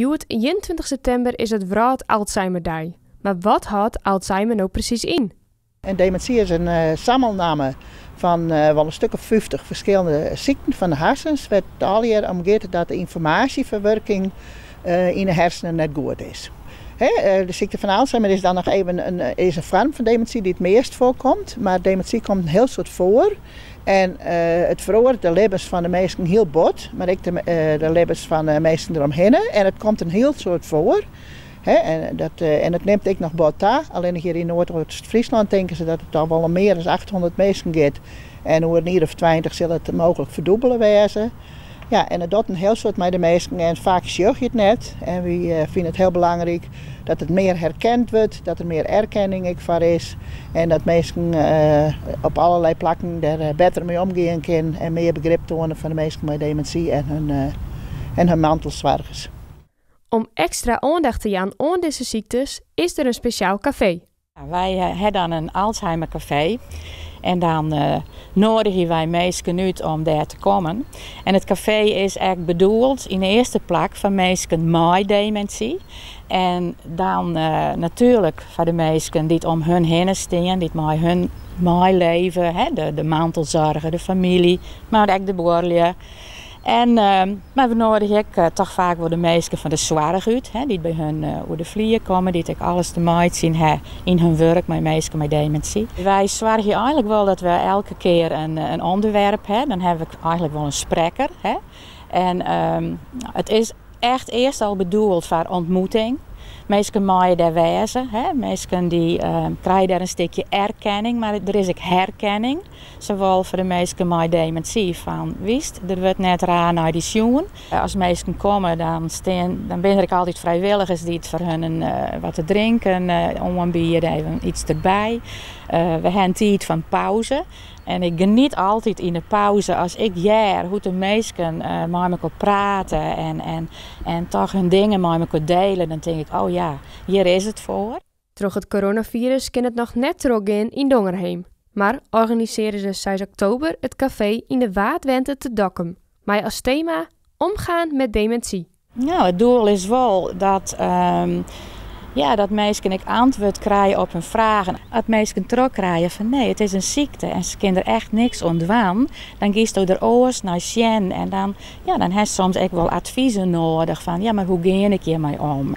Hjoed 21 septimber is it Wrâld Alzheimerdei. Mar wat hâldt Alzheimer no presys yn? En demintsy is in sammelnamme fan wol in stik of 50 ferskillende sykten fan de harsens, wêr't it allegear om giet dat de ynformaasjeferwurking yn de hersenen net goed is. De sykte fan Alzheimer is dan noch even in, is in foarm fan demintsy dy't it meast foarkomt, mar demintsy komt in hiel soad foar. En it feroaret de libbens fan de minsken hiel bot, mar ek de libbens fan de minsken deromhinne. En it komt in hiel soad foar. En dat, en it nimt ek noch bot ta. Allinnich hjir yn Noardeast-Fryslân tinke se dat it al wol om mear as 800 minsken giet. En oer in jier of 20 sil it mooglik ferdûbele wêze. Ja, en it docht in hiel soad mei de minsken en faak sjoch je it net. En wy fine it hiel belangryk dat it mear herkend wurdt, dat der mear erkenning ek foar is. En dat minsken op allerlei plakken dêr better mei omgean kinne en mear begrip toane foar de minsken mei demintsy en hun, en hun mantelsoargers. Om ekstra oandacht te jaan oan dizze syktes is der in spesjaal kafee. Wy ha dan in Alzheimer kafee en dan noadigje wy minsken út om dêr te kommen. En it kafee is ek bedoeld yn 'e earste plak foar minsken mei demintsy. En dan natuerlik foar de minsken dy't om hun hinne stean, dy't mei hun meileve, de mantelsoarger, de famylje, mar ek de buorlju. En, mar we noadigje ek toch faak wol de minsken fan de soarch út, dy't by hun oer de flier komme, dy't ek alles te meitsjen ha yn hun wurk mei minsken mei demintsy. Wy soargje eigenlik wol dat we elke kear in ûnderwerp ha. Dan ha we eigenlik wol in sprekker. En it is echt earst al bedoeld foar ontmoeting. Minsken meie dêr wêze. Minsken dy krije dêr in stikje erkenning, mar der is ek herkenning. Sawol foar de minsken mei demintsy fan witst, der wurdt net raar nei dy sjoen. As minsken komme, dan stean, dan binne der ek altyd frijwilligers dy't foar hun in, wat te drinken oanbiede, even iets derby. We ha in tiid fan pauze. En ik geniet altyd yn de pauze as ik hear hoe't de minsken mei mekoar prate en, en, en toch hun dingen mei mekoar dele. Dan tink ik, oh ja, hjir is it foar. Troch it coronafirus kin it noch net trochgean yn Dongerheem. Mar organisearje se 6 oktober it kafee yn de Waadwente te Dokkum. Mei as tema omgaan met demintsy. Nou, it doel is wol dat, ja, dat minsken ek antwurd krije op hun fragen. As minsken trochkrije fan nee, it is in sykte en se kinne der echt niks oan dwaan, dan giesto der oars nei sjen en dan, ja, dan hast soms ek wol advizen nedich fan ja, mar hoe gean ik hjirmei om?